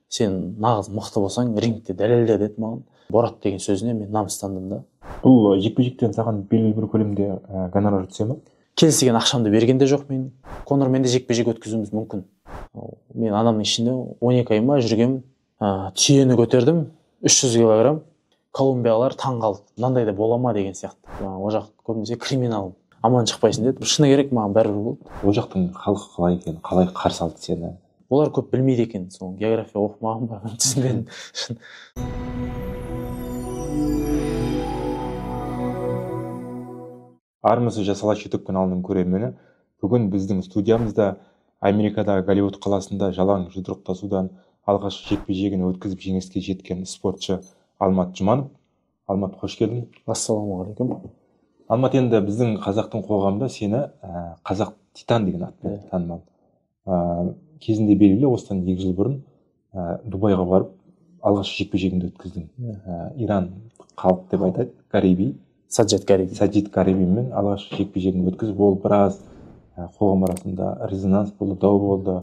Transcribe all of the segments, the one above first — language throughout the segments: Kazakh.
Сен нағыз мықты болсаң, рингте дәлелде деді маған. Борат деген сөзіне мен намыстандым да. Бұл жекпе-жектен саған белгілі бір көлемде гонорар түсе ме? Келіскен ақшамды берген де жоқ мен. Конормен де жекпе-жек өткізуіміз мүмкін. Мен анамның ішінде 12 ай ма жүргенмін. Түйені көтердім, 300 килограмм. Колумбиялар таң қалды. Мынандай да бола ма деген сияқты. Ол жақ көбінесе криминал. Аман шықпайсың деді. Шыны керек, маған бәрібір болды. Ол жақтың халқы қалай екен? Қалай қарсы алды сені? Олар көп білмейді екен. Сол география оқымаған ба, түсінбедім. Армысыз Жас Алаш YouTube каналының көрермені. Бүгін біздің студиямызда Америкада Голливуд қаласында жалаң жұдырықтасудан алғашқы жекпе-жегін өткізіп жеңіске жеткен спортшы Алмат Жұманов. Алмат, қош келдің. Ассалаумағалейкум. Алмат, енді біздің қазақтың қоғамында сені қазақ титан деген атпен танымал. Кезінде белгілі, осыдан 2 жыл бұрын Дубайға барып алғашқы жекпе-жегіңді өткіздің. Иран халық деп айтады, Гариби. Саджид Гариби. Саджид Гарибимен алғашқы жекпе-жегін өткізіп, ол біраз қоғам арасында резонанс болды, дау болды.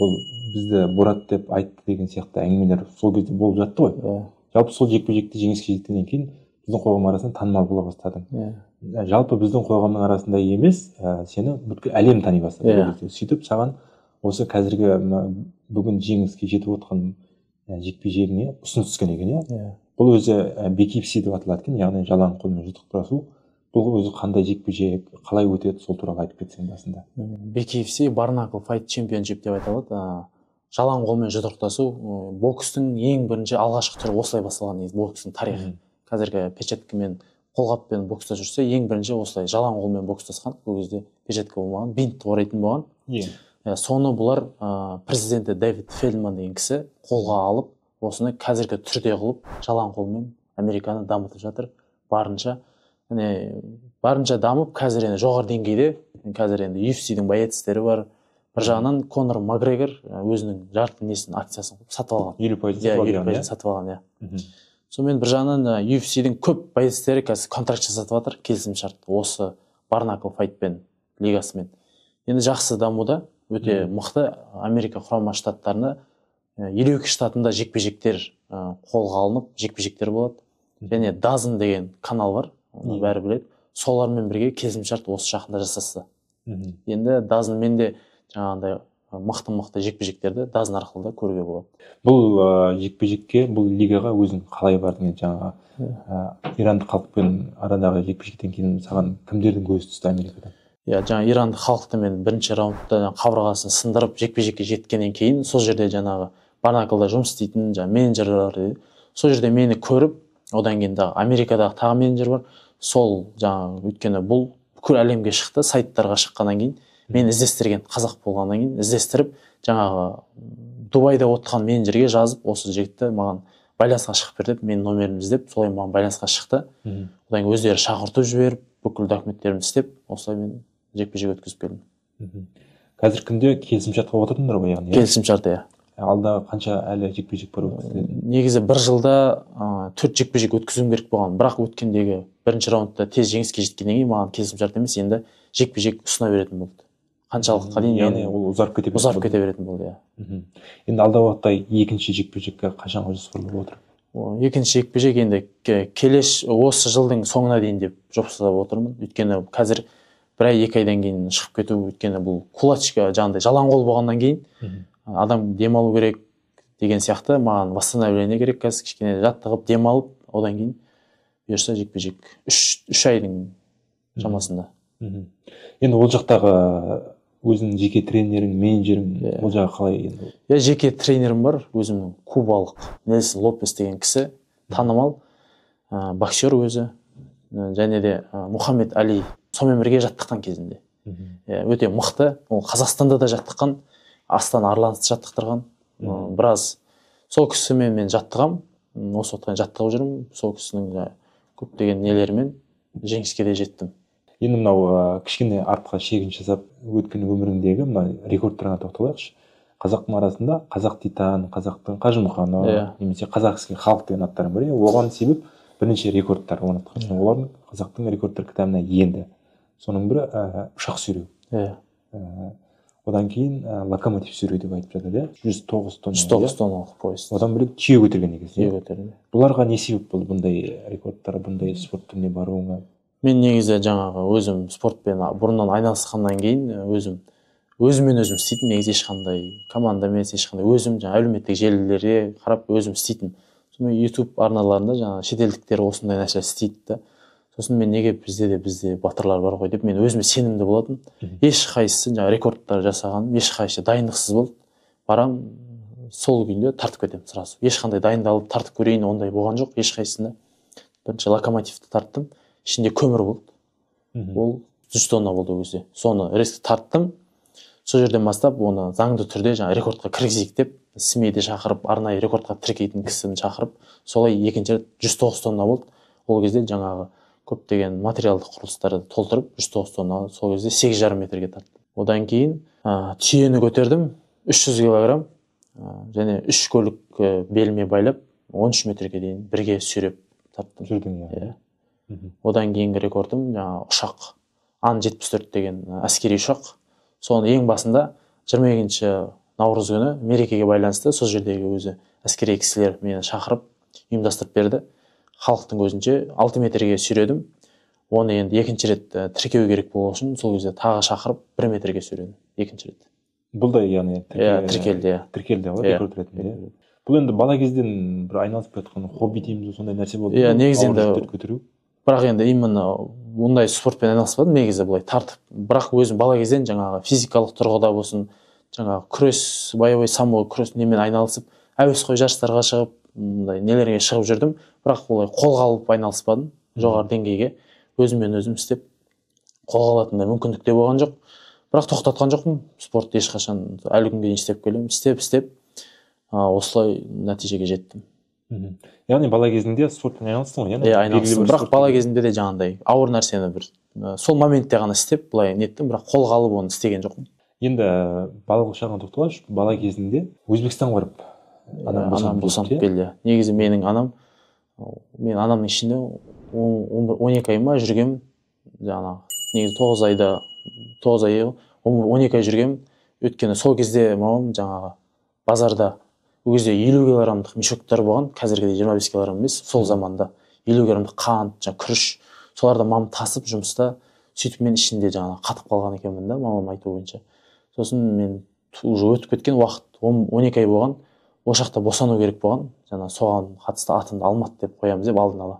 Ол бізді Борат деп айтты деген сияқты әңгімелер сол кезде болып жатты ғой. Жалпы сол жекпе-жекті жеңіске жеткеннен кейін біздің қоғам арасында танымал бола бастадың. Жалпы біздің қоғамның арасында емес, сені бүткіл әлем тани бастады. Сөйтіп саған осы қазіргі бүгін жеңіске жетіп отқан жекпе-жегіңе ұсыныс түскен екен, иә? Бұл өзі BKFC деп аталады екен, яғни жалаң қолмен жұдырықтасу. Бұл өзі қандай жекпе-жек, қалай өтеді, сол туралы айтып кетсең басында. BKFC Barnacle Fight Championship деп аталады. Жалаң қолмен жұдырықтасу бокстың ең бірінші алғашқы түрі осылай басталған негізі, бокстың тарихы. Қазіргі перчаткамен, қолғаппен бокста жүрсе, ең бірінші осылай жалаң қолмен бокстасқан. Ол кезде перчатка болмаған, бинт орайтын болған. Соны бұлар президенті Дэвид Фельдман деген кісі қолға алып, осыны қазіргі түрде қылып, жалаң қолмен Американы дамытып жатыр. Барынша, барынша дамып, қазір енді жоғары деңгейде, қазір енді UFC-дің боецтері бар. Бір жағынан Конор Макгрегор өзінің жарты несін, акциясын сатып алған. 50% сатып алған, иә. Сонымен бір жағынан UFC-дің көп боецтері қазір контракт жасатып жатыр, келісімшарт осы Barnacle Fight-пен, лигасымен. Енді жақсы дамуда, өте мықты. Америка Құрама Штаттарына 52 штатында жекпе-жектер қолға алынып, жекпе-жектер болады. Және DAZN деген канал бар, оны бәрі біледі. Солармен бірге келісімшарт осы жақында жасасты. Енді DAZN-мен де жаңағындай мықты-мықты жекпе-жектерді DAZN арқылы да көруге болады. Бұл жекпе-жекке, бұл лигаға өзің қалай бардың? Жаңағы ирандық халықпен арадағы жекпе-жектен кейін саған кімдердің көзі түсті Америкада? Иә, жаңа ирандық халықты мен бірінші раундта қабырғасын сындырып жекпе-жекке жеткеннен кейін сол жерде жаңағы Барнаклда жұмыс істейтін жаңа менеджерлер бар, сол жерде мені көріп, одан кейін тағы Америкадағы тағы менеджер бар, сол жаңағы, өйткені бұл бүкіл әлемге шықты, сайттарға шыққаннан кейін мен іздестірген, қазақ болғаннан кейін іздестіріп, жаңағы Дубайда отырған менеджерге жазып, осы жігітті маған байланысқа шығып бер деп, менің номерімді іздеп, солай маған байланысқа шықты. Одан кейін өздері шақыртып жіберіп, бүкіл документтерімді істеп, осылай мен жекпе-жек өткізіп келдім. Қазіргі күнде келісімшартқа отырдыңдар ғой, яғни? Келісімшарт, иә. Алда қанша әлі жекпе-жек бар өткізіледі? Негізі бір жылда 4 жекпе-жек өткізуім керек болған, бірақ өткендегі бірінші раундта тез жеңіске жеткеннен кейін маған келісімшарт емес, енді жекпе-жек ұсына беретін болды. Қаншалыққа дейін, яғни ол ұзарып кете беретін, ұзарып кете беретін болды, иә. Енді алдағы уақытта екінші жекпе-жекке қашанға жоспарлап отыр? Екінші жекпе-жек енді келесі осы жылдың соңына дейін деп жоспарлап отырмын. Өйткені қазір бір ай, 2 айдан кейін шығып кету, өйткені бұл кулачка, жаңағыдай жалаң қол болғаннан кейін адам демалу керек деген сияқты, маған восстановление керек қазір, кішкене жаттығып демалып, одан кейін бұйырса жекпе-жек 3 айдың шамасында. Енді ол жақтағы өзінің жеке тренерің, менеджерің, ол жағы қалай енді? Иә, жеке тренерім бар, өзімнің кубалық Нельсон Лопес деген кісі, танымал боксер өзі, және де Мұхаммед Али сонымен бірге жаттыққан кезінде. Өте мықты, ол Қазақстанда да жаттыққан, Астана Арлансты жаттықтырған. Біраз сол кісімен мен жаттығам, осы уақытқа жаттығып жүрмін, сол кісінің көптеген нелерімен жеңіске де жеттім. Енді мынау кішкене артқа шегін жасап өткен өміріңдегі мына рекордтарыңа тоқталайықшы. Қазақтың арасында қазақ титан, қазақтың Қажымұқаны, немесе қазақский халық деген аттарың бар. Оған себеп бірнеше рекордтар орнатқан. Олардың қазақтың рекордтар кітабына енді. Соның бірі ұшақ сүйреу. Одан кейін локомотив сүйреу деп айтып жатады, иә? 109 тонна. 109 тонналық поезд. Одан бөлек түйе көтерген екенсің. Түйе көтердім. Бұларға не себеп болды бұндай рекордтар, бұндай спорт түріне баруыңа? Мен негізі жаңағы өзім спортпен бұрыннан айналысқаннан кейін өзіммен өзім істейтін, негізі ешқандай команда емес, ешқандай өзім жаңа әлеуметтік желілерге қарап өзім істейтін. Сонымен YouTube арналарында жаңа шетелдіктер осындай нәрсе істейді да. Сосын мен неге бізде батырлар бар ғой деп мен өзіме сенімді болатын. Ешқайсысы жаңа рекордтар жасағаным, ешқайсысы дайындықсыз болды. Барам, сол күйінде тартып кетемін сразу. Ешқандай дайындалып тартып көрейін ондай болған жоқ ешқайсысында. Бірінші локомотивті тарттым, ішінде көмір болды. Ол 100 тонна болды ол кезде. Соны резко тарттым. Сол жерден бастап оны заңды түрде жаңа рекордқа кіргізейік деп СМИ-де шақырып, арнайы рекордқа тіркейтін кісіні шақырып, солай екінші рет 109 тонна болды. Ол кезде жаңағы көптеген материалдық құрылыстарды толтырып 109 тонна, сол кезде 8,5 метрге тарттым. Одан кейін түйені көтердім 300 килограмм, және 3 көлік беліме байлап 13 метрге дейін бірге сүйреп тарттым. Жүрдің, иә. Одан кейінгі рекордым жаңағы ұшақ, Ан-74 деген әскери ұшақ. Соны ең басында 22 наурыз күні мерекеге байланысты сол жердегі өзі әскери кісілер мені шақырып ұйымдастырып берді. Халықтың көзінше 6 метрге сүйредім. Оны енді екінші рет тіркеу керек болу үшін сол кезде тағы шақырып 1 метрге сүйредім екінші рет. Бұл да яғни тіркелді, иә. Тіркелді ғой, рекорд ретінде. Бұл енді бала кезден бір айналысып жатқан хобби дейміз, сондай нәрсе болды. Иә, негізі енді көтеру. Бірақ енді именно ондай спортпен айналыспадым негізі былай тартып. Бірақ өзім бала кезден жаңағы физикалық тұрғыда болсын, жаңағы күрес, боевой самбо күрес немен айналысып, әуесқой жарыстарға шығып, мындай нелерге шығып жүрдім. Бірақ олай қолға алып айналыспадым жоғары деңгейге. Өзіммен өзім істеп қолға алатындай мүмкіндік те болған жоқ. Бірақ тоқтатқан жоқпын. Спортты ешқашан әлі күнге дейін істеп келемін. Істеп осылай нәтижеге жеттім. Яғни бала кезінде спортпен айналыстың ғой, иә? Айналыстым. Бірақ бала кезімде де жаңағындай ауыр нәрсені бір сол моментте ғана істеп былай неттім, бірақ қолға алып оны істеген жоқпын. Енді балалық шағыңа тоқталайықшы. Бала кезінде Өзбекстанға барып анам босанып келді. Негізі менің анам, мен анамның ішінде 12 ай ма жүргем, жаңағы негізі 9 айда, 9 ай, 12 ай жүргем. Өйткені сол кезде мамам жаңағы базарда, ол кезде 50 килограммдық мешоктар болған, қазіргідей 25 килограмм емес, сол заманда 50 килограммдық қант, жаңа күріш, соларды мамам тасып жұмыста, сөйтіп мен ішінде жаңағы қатып қалған екенмін да, мамам айтуы бойынша. Сосын мен уже өтіп кеткен уақыт 12 ай болған, ол жақта босану керек болған, жаңа соған қатысты атымды Алмат деп қоямыз деп алдын ала.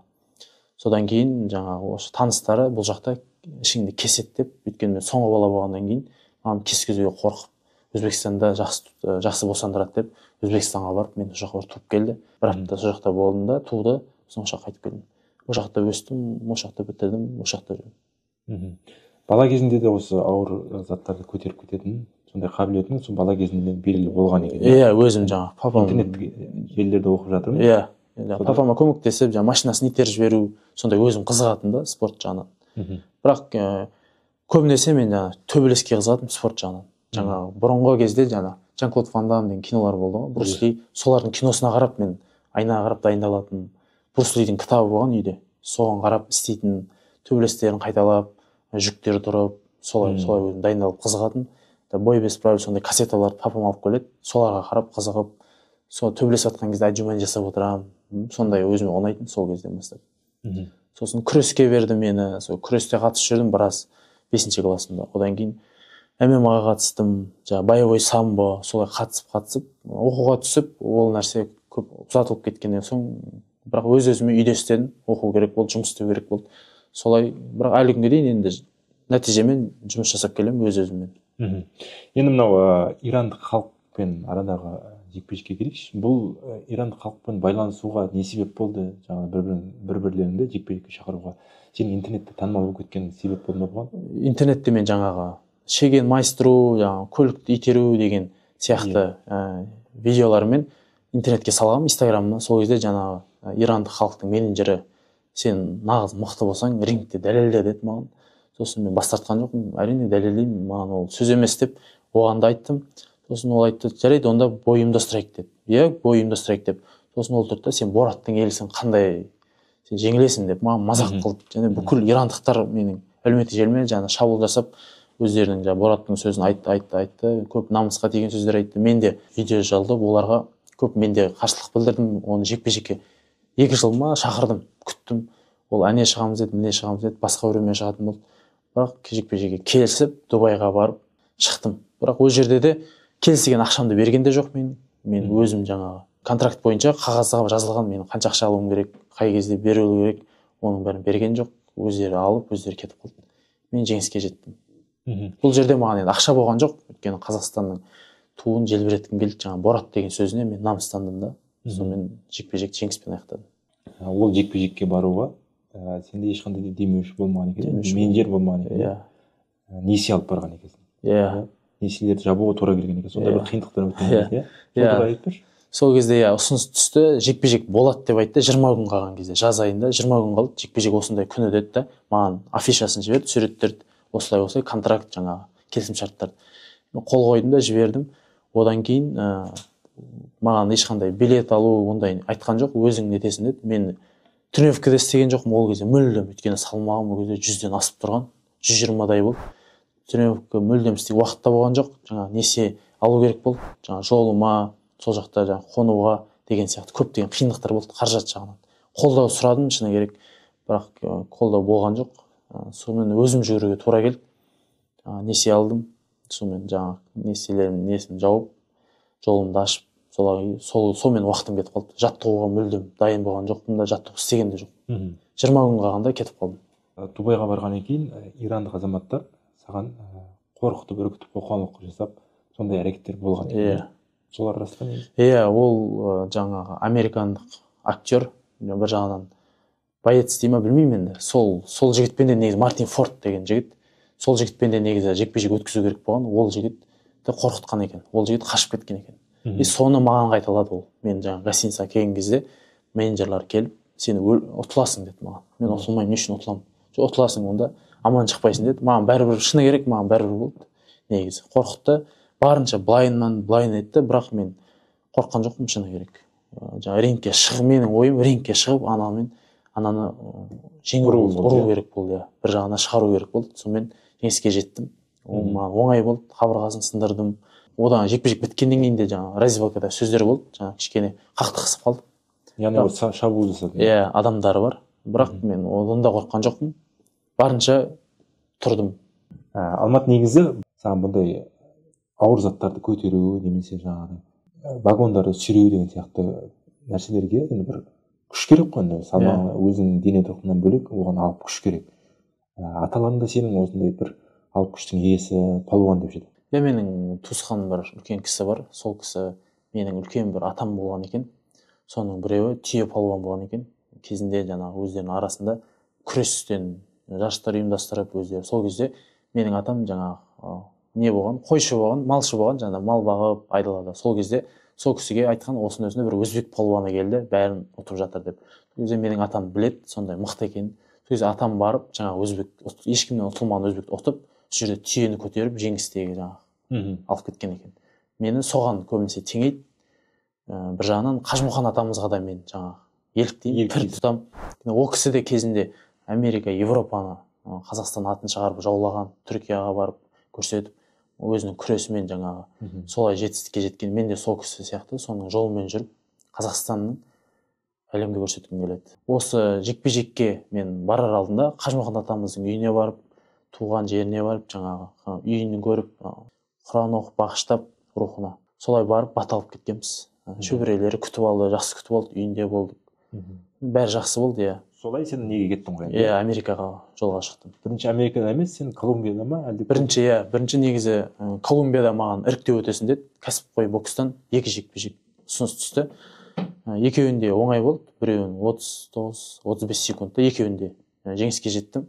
Содан кейін жаңағы осы таныстары бұл жақта ішіңді кеседі деп, өйткені мен соңғы бала болғаннан кейін мамам кескізуге қорқып, Өзбекстанда жақсы босандырады деп Өзбекстанға барып мен сол жаққа барып туып келді. Бір апта сол жақта болдым да, туды, сосын ол жаққа қайтып келдім. Ол жақта өстім, ол жақта бітірдім, ол жақта жүрмін. Бала кезінде де осы ауыр заттарды көтеріп кететін сондай қабілетің сол бала кезінде белгілі болған екен. Иә, өзім жаңағы папам интернет желілерде оқып жатырмын. Иә, папама көмектесіп, жаңа машинасын итеріп жіберу, сондай өзім қызығатын да спорт жағынан. Бірақ көбінесе мен жаңа төбелеске қызығатынмын спорт жағынан. Жаңағы бұрынғы кезде жаңа Жан-Клод Ван Дам деген кинолар болды ғой, Брюс Ли, солардың киносына қарап мен айнаға қарап дайындалатын. Брюс Лидің кітабы болған үйде, соған қарап істейтін, төбелестерін қайталап, жүктер тұрып, солай өзім дайындалып қызығатын. Бой без правил сондай кассеталарды папам алып келеді, соларға қарап қызығып, сол төбелесіп жатқан кезде отжимание жасап отырамын, сондай өзіме ұнайтын сол кезден бастап. Сосын күреске берді мені, сол күресте қатысып жүрдім біраз 5 классымда. Одан кейін ММА-ға қатыстым, жаңа боевой самбо, солай қатысып, оқуға түсіп, ол нәрсе көп ұзатылып кеткеннен соң, бірақ өз-өзіме үйде істедім, оқу керек болды, жұмыс істеу керек болды. Солай, бірақ әлі күнге дейін енді нәтижемен жұмыс жасап келемін өз-өзіммен. Енді мынау ирандық халықпен арадағы жекпе-жекке келейікші. Бұл ирандық халықпен байланысуға не себеп болды? Жаңағы бір-бірлеріңді жекпе-жекке шақыруға. Сен интернетте танымал болып кеткен себеп болды ма бұған? Интернетте мен жаңағы шеген майыстыру, жаңағы көлікті итеру деген сияқты видеолармен интернетке салғам, Инстаграмына. Сол кезде жаңағы ирандық халықтың менеджері, сен нағыз мықты болсаң, рингте дәлелде деді маған. Сосын мен бас тартқан жоқпын, әрине дәлелдеймін, маған ол сөз емес деп оған да айттым. Сосын ол айтты, жарайды, онда бой ұйымдастырайық деп. Иә, бой ұйымдастырайық деп. Сосын ол тұрды да, сен Бораттың елісің, қандай сен жеңілесің деп маған мазақ қылып, және бүкіл ирандықтар менің әлеуметтік желіме жаңа шабуыл жасап, Өздерінің жаңағы Бораттың сөзін айтты, көп намысқа тиген сөздер айтты. Мен де видео жалдып, оларға көп мен де қарсылық білдірдім. Оны жекпе-жекке 2 жыл ма шақырдым, күттім. Ол әне шығамыз деді, міне шығамыз деді, басқа біреумен шығатын болды. Бірақ жекпе-жекке келісіп, Дубайға барып шықтым. Бірақ ол жерде де келіскен ақшамды берген де жоқ мен. Мен өзім жаңағы контракт бойынша қағазға жазылған, мен қанша ақша алуым керек, қай кезде беру керек, оның бәрін берген жоқ. Өздері алып, өздері кетіп қалды. Мен жеңіске жеттім. Бұл жерде маған енді ақша болған жоқ, өйткені Қазақстанның туын желбіреткім келді. Жаңа Борат деген сөзіне мен намыстандым да. Сонымен жекпе-жек жеңіспен аяқтадым. Ол жекпе-жекке баруға сенде ешқандай демеуші болмаған екен, менеджер болмаған екен. Иә. Несие алып барған екенсің. Иә. Несиелерді жабуға тура келген екен. Сондай бір қиындықтар өткен екен, иә. Сол кезде иә ұсыныс түсті, жекпе-жек болады деп айтты. 20 күн қалған кезде, жаз айында 20 күн қалды, жекпе-жек осындай күні деді да, маған афишасын жіберді, суреттерді, осылай контракт, жаңағы келісімшарттарды. Мен қол қойдым да жібердім. Одан кейін маған ешқандай билет алу ондай айтқан жоқ, өзің нетесің деді. Мен тренировкада істеген жоқпын ол кезде мүлдем, өйткені салмағым ол кезде 100-ден асып тұрған, 120-дай болды. Тренировка мүлдем істей уақыт та болған жоқ, жаңағы несие алу керек болды, жаңағы жолыма, сол жақта жаңағы қонуға деген сияқты көптеген қиындықтар болды қаражат жағынан. Қолдау сұрадым, шыны керек, бірақ қолдау болған жоқ. Сонымен өзім жүгіруге тура келді. Несие алдым, сонымен жаңағы несиелерімнің несін жауып, жолымды ашып, сонымен уақытым кетіп қалды. Жаттығуға мүлдем дайын болған жоқпын да, жаттығу істеген де жоқ. 20 күн қалғанда кетіп қалдым. Дубайға барғаннан кейін ирандық азаматтар саған қорқытып, үркітіп, қоқан-лоққы жасап, сондай әрекеттер болған. Иә. Солар рас па негізі? Иә, ол жаңағы американдық актер, бір жағынан боец дей ма білмеймін енді. Сол жігітпен де негізі Мартин Форд деген жігіт, сол жігітпен де негізі жекпе-жек өткізу керек болған. Ол жігітті қорқытқан екен. Ол жігіт қашып кеткен екен. И соны маған қайталады ол. Мен жаңағы гостиницаға келген кезде менеджерлар келіп, сені ұтыласың деді маған. Мен ұтылмаймын, не үшін ұтыламын? Жоқ, ұтыласың, онда аман шықпайсың деді. Маған бәрібір, шыны керек, маған бәрібір болды. Негізі қорқытты, барынша былайынан былайын етті, бірақ мен қорыққан жоқпын, шыны керек. Жаңа рингке шығып, менің ойым рингке шығып, анамен ананы жеңу ұру керек болды, иә. Бір жағынан шығару керек болды. Сонымен жеңіске жеттім. Ол маған оңай болды, қабырғасын сындырдым. Одан жекпе-жек біткеннен кейін де жаңа раздевалкада сөздер болды, жаңа кішкене қақтығысып қалдық. Яғни ол шабуыл жасады. Иә, адамдары бар. Бірақ мен одан да қорыққан жоқпын. Барынша тұрдым. Алмат, негізі саған бұндай ауыр заттарды көтеру немесе жаңағы вагондарды сүйреу деген сияқты нәрселерге енді бір күш керек қой енді. Салмағы өзіңнің дене тұрқыңнан бөлек оған алып күш керек. Аталарың да сенің осындай бір алып күштің иесі палуан деп жетеді. Иә, менің туысқаным бір үлкен кісі бар. Сол кісі менің үлкен бір атам болған екен. Соның біреуі түйе палуан болған екен. Кезінде жаңағы өздерінің арасында күрестен жарыстар ұйымдастырып өздері. Сол кезде менің атам жаңағы не болған, қойшы болған, малшы болған, жаңағы мал бағып айдалада. Сол кезде сол кісіге айтқан, осының өзінде бір өзбек палуаны келді, бәрін ұтып жатыр деп. Сол кезде менің атам біледі, сондай мықты екенін. Сол кезде атам барып, жаңағы өзбек, ешкімнен ұтылмаған өзбекті ұтып, сол жерде түйені көтеріп, жеңістегі жаңағы алып кеткен екен. Мені соған көбінесе теңейді. Бір жағынан Қажымұқан атамызға да мен жаңағы еліктеймін, пір тұтамын. Ол кісі де кезінде Америка, Европаны, Қазақстан атын шығарып жаулаған, Түркияға барып көрсетіп, өзінің күресімен жаңағы солай жетістікке жеткен. Мен де сол кісі сияқты соның жолымен жүріп Қазақстанның әлемге көрсеткім келеді. Осы жекпе-жекке мен барар алдында Қажымұқан атамыздың үйіне барып, туған жеріне барып, жаңағы үйін көріп, Құран оқып, бағыштап рухына. Солай барып бата алып кеткенбіз. Шөберелері күтіп алды, жақсы күтіп алды, үйінде болдық. Бәрі жақсы болды, иә. Солай сен неге кеттің ғой? Иә, Америкаға жолға шықтым. Бірінші Америкада емес, сен Колумбияда ма? Әлде бірінші, иә, бірінші негізі Колумбияда маған іріктеу өтесін деді. Кәсіпқой бокстан 2 жекпе-жек ұсыныс түсті. Екеуінде оңай болды. Біреуін 39-35 секундта, екеуінде жеңіске жеттім.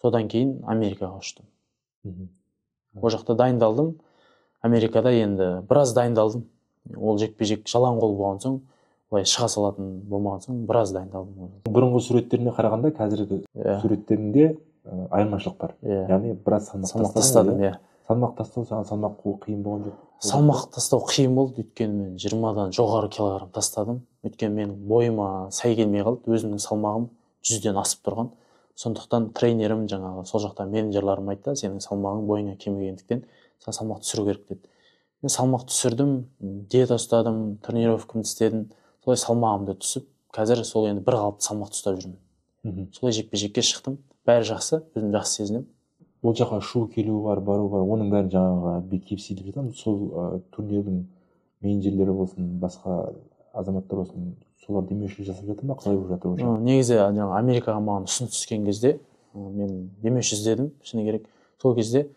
Содан кейін Америкаға ұштым. Ол жақта дайындалдым. Америкада енді біраз дайындалдым. Ол жекпе-жек жалаң қол болған соң, былай шыға салатын болмаған соң біраз дайындалдым. Бұрынғы суреттеріне қарағанда қазіргі суреттерінде айырмашылық бар. Яғни біраз салмақ тастадым, иә. Салмақ тастау саған салмақ қуу қиын болған жоқ? Салмақ тастау қиын болды, өйткені мен 20-дан жоғары килограмм тастадым. Өйткені менің бойыма сай келмей қалды, өзімнің салмағым 100-ден асып тұрған. Сондықтан тренерім, жаңағы сол жақта менеджерларым айтты, сенің салмағың бойыңа келмегендіктен саған салмақ түсіру керек деді. Мен салмақ түсірдім, диета ұстадым, тренировкамды істедім. Солай салмағымды түсіп, қазір сол енді бір қалыпты салмақты ұстап жүрмін. Солай жекпе-жекке шықтым. Бәрі жақсы, өзім жақсы сезінемін. Ол жаққа ұшу келу бар, бару бар, оның бәрін жаңағы BKFC деп жатамыз. Сол турнирдің менеджерлері болсын, басқа азаматтар болсын, солар демеушілік жасап жатыр ма, қалай болып жатыр ол жақ? Негізі жаңағы Америкаға маған ұсыныс түскен кезде мен демеуші іздедім, шыны керек. Сол кезде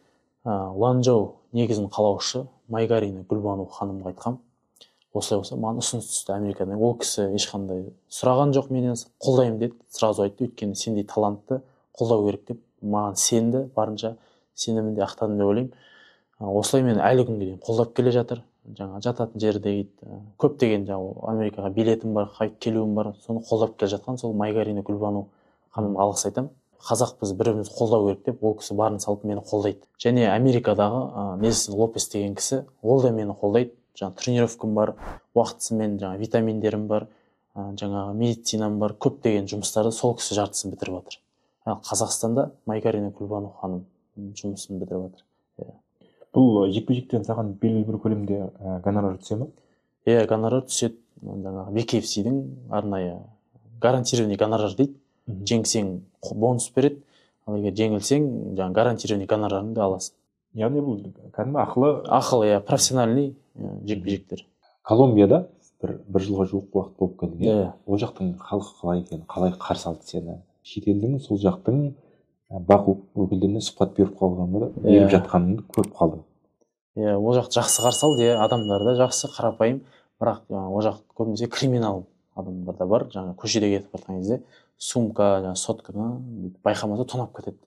Ланчжоу негізін қалаушы Майгарина Гүлбану ханымға айтқам. Осылай болса маған ұсыныс түсті Америкадан. Ол кісі ешқандай сұраған жоқ менен, қолдаймын деді, сразу айтты, өйткені сендей талантты қолдау керек деп маған сенді, барынша сенімін де ақтадым деп ойлаймын. Осылай мені әлі күнге дейін қолдап келе жатыр. Жаңа жататын жері дейді, көптеген жаңа Америкаға билетім бар, қайтып келуім бар, соны қолдап келе жатқан сол Майгарина Гүлбану ханымға алғыс айтамын. Қазақпыз, бір-бірімізді қолдау керек деп ол кісі барын салып мені қолдайды. Және Америкадағы Нельсон Лопес деген кісі, ол да мені қолдайды. Жаңа тренировкам бар, уақытысымен жаңа витаминдерім бар, жаңағы медицинам бар, көптеген жұмыстарды сол кісі жартысын бітіріп жатыр. Ал Қазақстанда Майгарина Гүлбану ханым жұмысын бітіріп жатыр. Бұл жекпе-жектен саған белгілі бір көлемде гонорар түсе ме? Иә, гонорар түседі. Жаңағы BKFC-дің арнайы гарантированный гонорар дейді. Жеңсең бонус береді, ал егер жеңілсең, жаңағы гарантированный гонорарыңды аласың. Яғни бұл кәдімгі ақылы, ақылы, иә, профессиональный жекпе-жектер. Колумбияда бір жылға жуық уақыт болып келдің, иә? Ол жақтың халқы қалай екен, қалай қарсы алды сені? Шетелдің, сол жақтың бақ өкілдеріне сұхбат беріп қалғанды, беріп жатқанын көріп қалдым. Иә, ол жақ жақсы қарсы алды, иә, адамдар да жақсы, қарапайым, бірақ ол жақ көбінесе криминал адамдар да бар. Жаңа көшеде кетіп бара жатқан кезде сумка, жаңа сотканы байқамаса тонап кетеді.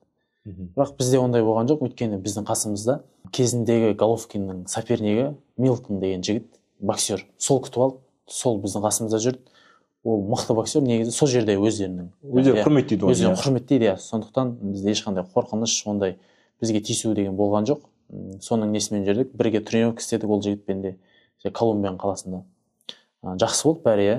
Бірақ бізде ондай болған жоқ, өйткені біздің қасымызда кезіндегі Головкиннің сопернигі Милтон деген жігіт, боксер, сол күтіп алып, сол біздің қасымызда жүрді. Ол мықты боксер, негізі сол жерде өздерінің өздері құрметтейді оны. Өздерін құрметтейді, иә. Сондықтан бізде ешқандай қорқыныш, ондай бізге тиісу деген болған жоқ. Соның несімен жүрдік, бірге тренировка істедік ол жігітпен де, Колумбияның қаласында. Жақсы болды бәрі, иә.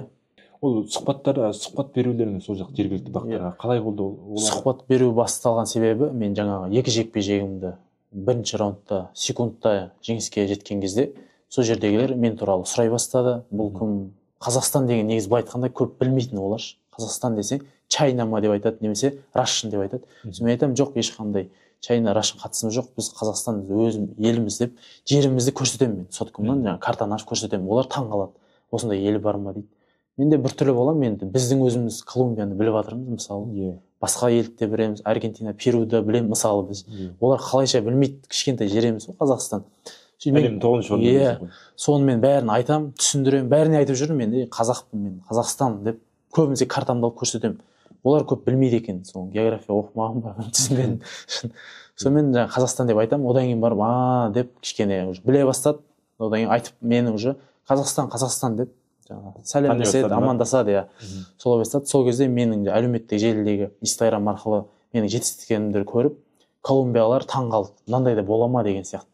Ол сұхбаттар, сұхбат берулеріңіз сол жақ жергілікті бақтарға қалай болды ол? Сұхбат беру басталған себебі, мен жаңағы екі жекпе-жегімді бірінші раундта секундта жеңіске жеткен кезде сол жердегілер мен туралы сұрай бастады. Бұл кім? Қазақстан деген негізі былай айтқанда көп білмейтін олар. Қазақстан десе Чайна ма деп айтады, немесе Рашын деп айтады. Сосын мен айтамын, жоқ, ешқандай Чайна, Рашын қатысымыз жоқ, біз Қазақстан өзім еліміз деп жерімізді көрсетемін мен. Соткамнан жаңағы картаны ашып көрсетемін. Олар таң қалады. Осындай ел бар ма дейді. Мен де біртүрлі боламын, енді біздің өзіміз Колумбияны біліп жатырмыз мысалы. Басқа елді де білеміз, Аргентина, Перуді білеміз мысалы біз. Олар қалайша білмейді, кішкентай жер емес қой Қазақстан. Әлемнің тоғызыншы орнында. Иә, соны мен бәрін айтамын, түсіндіремін, бәріне айтып жүрмін, мен қазақпын, мен Қазақстан деп көбінесе картамды алып көрсетемін. Олар көп білмейді екен, соны география оқымаған ба, түсінбедім. Сонымен жаңағы Қазақстан деп айтамын, одан кейін барып а деп кішкене уже біле бастады. Одан кейін айтып мені уже Қазақстан, Қазақстан деп жаңағы сәлемдеседі, амандасады, иә. Солай бастады. Сол кезде менің әлеуметтік желідегі Инстаграм арқылы менің жетістіктерімді көріп, колумбиялар таң қалды. Мынандай да бола ма деген сияқты.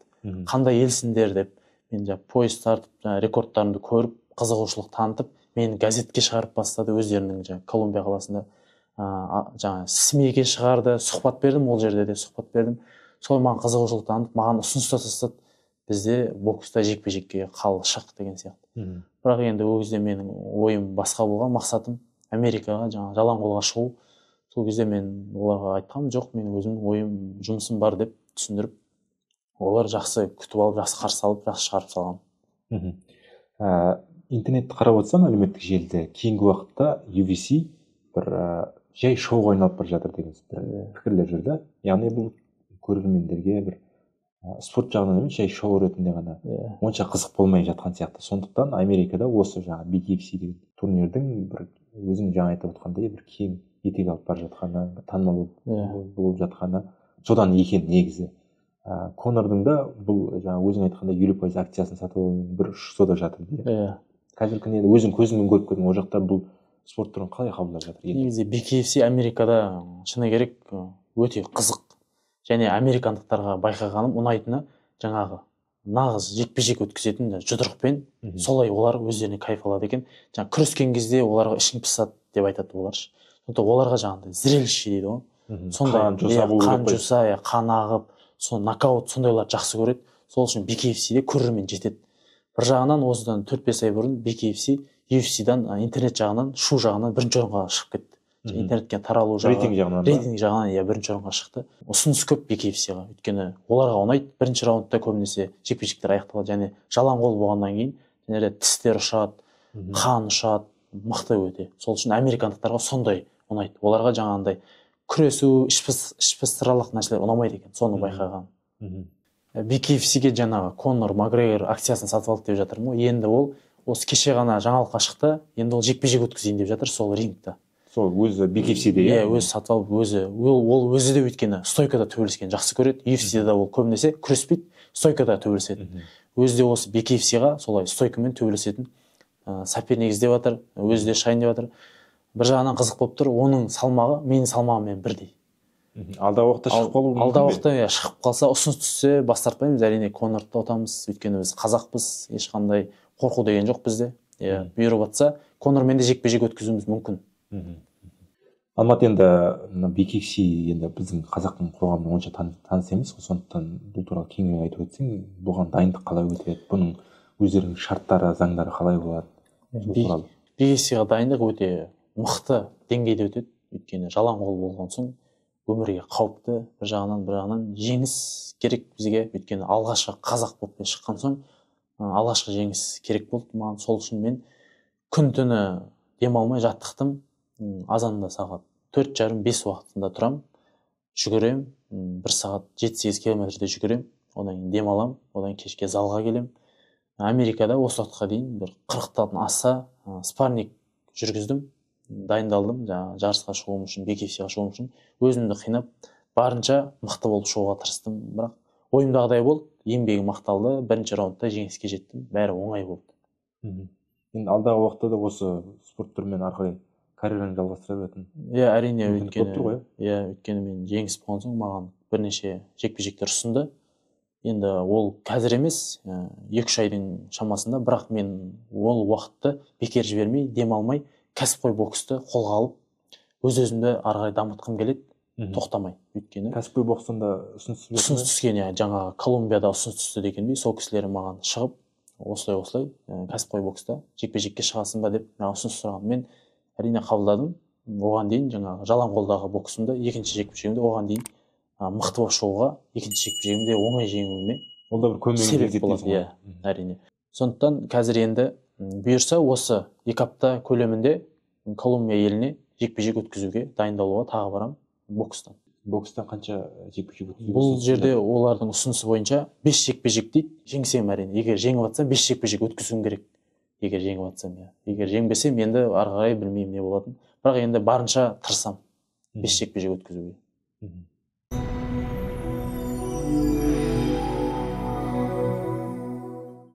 Қандай елсіңдер деп мен жаңа поезд тартып, жаңа рекордтарымды көріп, қызығушылық танытып, мені газетке шығарып бастады өздерінің жаңа Колумбия қаласында. Жаңа СМИ-ге шығарды, сұхбат бердім, ол жерде де сұхбат бердім. Солай маған қызығушылық танытып, маған ұсыныс тастады. Бізде бокста жекпе-жекке қал, шық деген сияқты. Бірақ енді ол кезде менің ойым басқа болған, мақсатым Америкаға жаңа жалаң қолға шығу. Сол кезде мен оларға айтқам, жоқ, менің өзімнің ойым, жұмысым бар деп түсіндіріп, олар жақсы күтіп алып, жақсы қарсы алып, жақсы шығарып салған. Интернетті қарап отырсам, әлеуметтік желіде кейінгі уақытта UFC бір жай шоуға айналып бара жатыр деген бір пікірлер жүр да. Яғни бұл көрермендерге бір спорт жағынан емес, жай шоу ретінде ғана онша қызық болмай жатқан сияқты. Сондықтан Америкада осы жаңа BKFC деген турнирдің бір өзің жаңа айтып отқандай бір кең етек алып бара жатқаны, танымал болып жатқаны содан екен негізі. Конордың да бұл жаңа өзің айтқандай 50% акциясын сатып алудың бір ұшы сода жатыр дейді. Қазіргі күнде енді өзің көзіңмен көріп көрдің, ол жақта бұл спорт түрін қалай қабылдап жатыр? Негізі BKFC Америкада шыны керек өте қызық. Және американдықтарға байқағаным ұнайтыны жаңағы нағыз жекпе-жек өткізетін жұдырықпен солай олар өздеріне кайф алады екен. Жаңа күрескен кезде оларға ішің пысады деп айтады олар. Сондықтан оларға жаңағыдай зрелище дейді ғой. Сондай қан жоса, қан ағып, сол нокаут, сондайларды жақсы көреді. Сол үшін BKFC-де көрермен жетеді. Бір жағынан осыдан 4-5 ай бұрын BKFC UFC-дан интернет жағынан, шу жағынан бірінші орынға шығып кетті. Интернетке таралу жағы, рейтинг жағынан, рейтинг жағынан, иә, бірінші орынға шықты. Ұсыныс көп BKFC-ға, өйткені оларға ұнайды. Бірінші раундта көбінесе жекпе-жектер аяқталады, және жалаң қол болғаннан кейін және де тістер ұшады, қан ұшады, мықты өте. Сол үшін американдықтарға сондай ұнайды. Оларға жаңағындай күресу, ішпыстыралық нәрселер ұнамайды екен, соны байқаған. BKFC-ге жаңағы Конор Макгрегор акциясын сатып алды деп жатырмын ғой. Енді ол осы кеше ғана жаңалыққа шықты, енді ол жекпе-жек өткізейін деп жатыр сол рингта. Сол өзі BKFC-де, иә? Өзі сатып алып, өзі, ол өзі де өйткені стойкада төбелескен жақсы көреді. UFC-де ол көбінесе күреспейді, стойкада төбелеседі. Өзі де осы BKFC-ға солай стойкамен төбелесетін соперник іздеп жатыр, өзі де шығайын деп жатыр. Бір жағынан қызық болып тұр, оның салмағы менің салмағыммен бірдей. Алдағы уақытта шығып қалуы мүмкін. Алдағы уақытта иә, шығып қалса, ұсыныс түссе бас тартпаймыз, әрине Конорды да ұтамыз, өйткені біз қазақпыз, ешқандай қорқу деген жоқ бізде. Иә, бұйырып жатса, Конормен де жекпе-жек өткізуіміз мүмкін. Алмат, енді мына BKFC енді біздің қазақтың қоғамына онша таныс емес қой, сондықтан бұл туралы кеңірек айтып өтсең, бұған дайындық қалай өтеді, бұның өздерінің шарттары, заңдары қалай болады? BKFC-ға дайындық өте мықты деңгейде өтеді, өйткені жалаң қол болған соң өмірге қауіпті, бір жағынан жеңіс керек бізге, өйткені алғашқы қазақ болып шыққан соң алғашқы жеңіс керек болды маған. Сол үшін мен күн түні демалмай жаттықтым. Азанда сағат 4:30-5 уақытында тұрам, жүгірем, 1 сағат 7-8 километрде жүгірем, одан кейін демалам, одан кешке залға келем. Америкада осы уақытқа дейін бір 40-тан аса спарринг жүргіздім, дайындалдым, жаңағы жарысқа шығуым үшін, BKFC-ға шығуым үшін өзімді қинап, барынша мықты болып шығуға тырыстым. Бірақ ойымдағыдай болды, еңбегім ақталды, бірінші раундта жеңіске жеттім, бәрі оңай болды. Енді алдағы уақытта да осы спорт түрімен ары қарай карьераны жалғастыра беретін. Иә, әрине, өйткені, иә, өйткені мен жеңіс болған соң маған бірнеше жекпе-жектер ұсынды. Енді ол қазір емес, 2-3 айдың шамасында, бірақ мен ол уақытты бекер жібермей, демалмай, кәсіпқой боксты қолға алып, өз-өзімді ары қарай дамытқым келеді, тоқтамай. Өйткені кәсіпқой бокстан да ұсыныс түскен, иә, жаңағы Колумбияда ұсыныс түсті дегендей, сол кісілер маған шығып, осылай кәсіпқой бокста жекпе-жекке шығасың ба деп маған ұсыныс сұраған. Мен әрине қабылдадым. Оған дейін жаңағы жалаң қолдағы боксымды, екінші жекпе-жегімді оған дейін мықты болып шығуға, екінші жекпе-жегімде оңай жеңуіме ол да бір көмегін себеп болады, иә, әрине. Сондықтан қазір енді бұйырса осы 2 апта көлемінде Колумбия еліне жекпе-жек өткізуге дайындалуға тағы барам бокстан. Бокстан қанша жекпе-жек өткізуге? Бұл жерде олардың ұсынысы бойынша 5 жекпе-жек дейді. Жеңсем әрине, егер жеңіп атсам 5 жекпе-жек өткізуім керек. Егер жеңіп атсам, иә. Егер жеңбесем енді ары қарай білмеймін не болатынын. Бірақ енді барынша тырысам 5 жекпе-жек өткізуге.